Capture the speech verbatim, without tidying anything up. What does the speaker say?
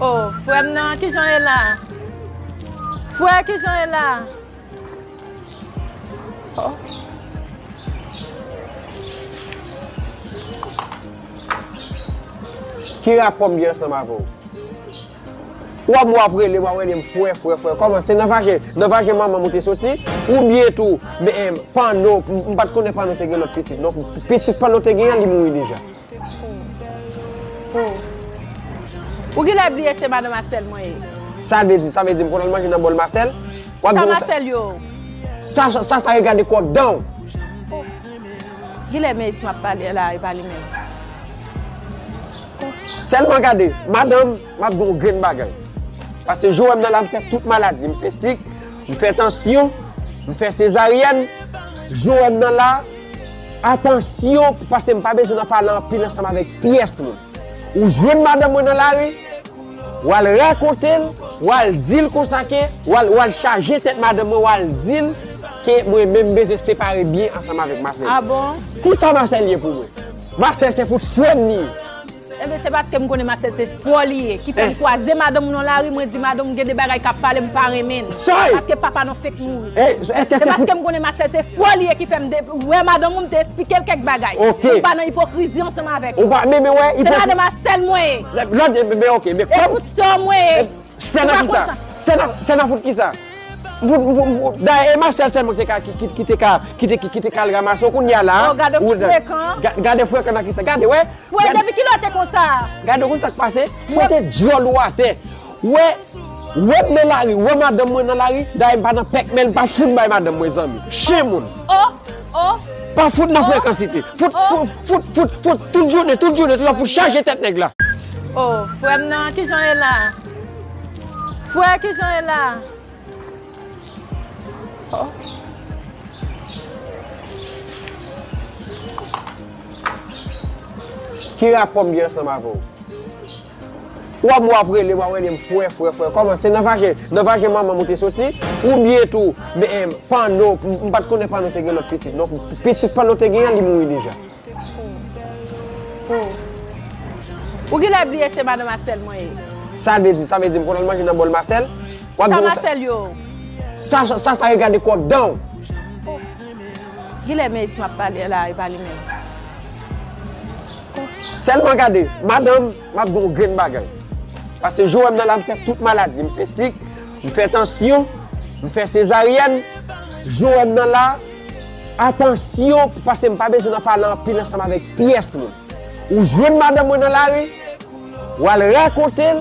Oh, frè m nan, kijan w ye la? Frè, kijan w ye la? Oh. Ki rapò m gen ansanm avè w? W ap, w ap rele m, w ap rele m frè, frè, frè. Kòman? Se nan vajen, nan vajen manman m ou te soti? Oubyen tou, men, em, pandan w, m, m pa t konnen pandan w te gen lòt pitit. Donk, pitit pandan w te gen an, li mouri deja. Oh. Ou genlè bliye se madan Masèl mwen ye. Sa vle di, sa vle di m konn al manje nan bòl Masèl? W ap di konsa. Sa Masèl yo? Sa, sa, sa, sa regade kòk dan w. Genlè men isi m ap pale la, e pa li menm. Sèlman gade, madanm, m ap di w yon grenn bagay. Paske jan w wè m nan la, m fè tout maladi. M fè sik, m fè tansyon, m fè sezaryèn. Jan w wè m nan la, atansyon, paske m pa bezwen nan pale anpil ansanm avèk pyès moun. Ou jwenn madanm mwen nan lari, w al rakonte l, w al di l konsa ke, w al, w al chaje tèt madanm mwen, w al di l ke mwen menm m bezwen separe byen ansanm avèk Masèl. Ah bon? Kisa Masèl ye pou mwen? Masèl se fout frè m li ye. Ebyen, se paske m konnen Masèl se fò li ye, ki fè m kwaze madanm ou nan lari, mwen di madanm ou gen de bagay k ap pale, m pa renmen l. Paske papa nou fèk mouri. Se paske m konnen Masèl se fò li ye ki fè m de, wè madanm ou, m te eksplike l kèk bagay. M pa nan ipokrizi ansanm avèk ou. Se madan Masèl mwen ye. Lòt, men, men, ok, men kòm. E fout sè w mwen ye. Sè nan kisa? Sè nan, sè nan fout kisa? Fout, fout, fout, dayè, e Masèl sèlman ki te ka, ki, ki, ki te ka, ki te, ki, ki te ka al ranmase w kounye a la. Oh, gade frekan. Gade frekan nan kisa? Gade, wè. Frè, depi kilè w te konsa? Gade, w konn sa k pase? Frè te dyòl ou atè. Wè, wè m nan lari, wè madanm mwen nan lari, dayè m pa nan pèk, men l pa fout bay madanm mwen zanmi. Chen moun. Oh, oh. Pa fout nan frekansite. Fout, fout, fout, fout, fout, tout jounen, tout jounen, tout ap fout chaje tèt nèg la. Oh, frè m nan, kijan w ye la? Frè, kijan w ye la? Oh. Ki rapò m gen ansanm avè w? W ap, w ap rele m, w ap rele m frè, frè, frè. Kòman? Se nan vajen, nan vajen manman m ou te soti? Oubyen tou, men, em, pandan w, m, m pa t konnen pandan w te gen lòt pitit. Donk, pitit pandan w te gen an, li mouri deja. Oh. Ou genlè bliye se madan Masèl mwen ye. Sa vle di, sa vle di m konn al manje nan bòl Masèl? W ap di konsa. Sa Masèl yo? Sa, sa, sa, sa regade kòk dan w. Genlè men isi m ap pale la, e pa li menm. Sèlman gade, madanm, m ap di w yon grenn bagay. Paske jan w wè m nan la, m fè tout maladi. M fè sik, m fè tansyon, m fè sezaryèn. Jan w wè m nan la, atansyon, paske m pa bezwen nan pale anpil ansanm avèk pyès moun. Ou jwenn madanm mwen nan lari, w al rakonte l,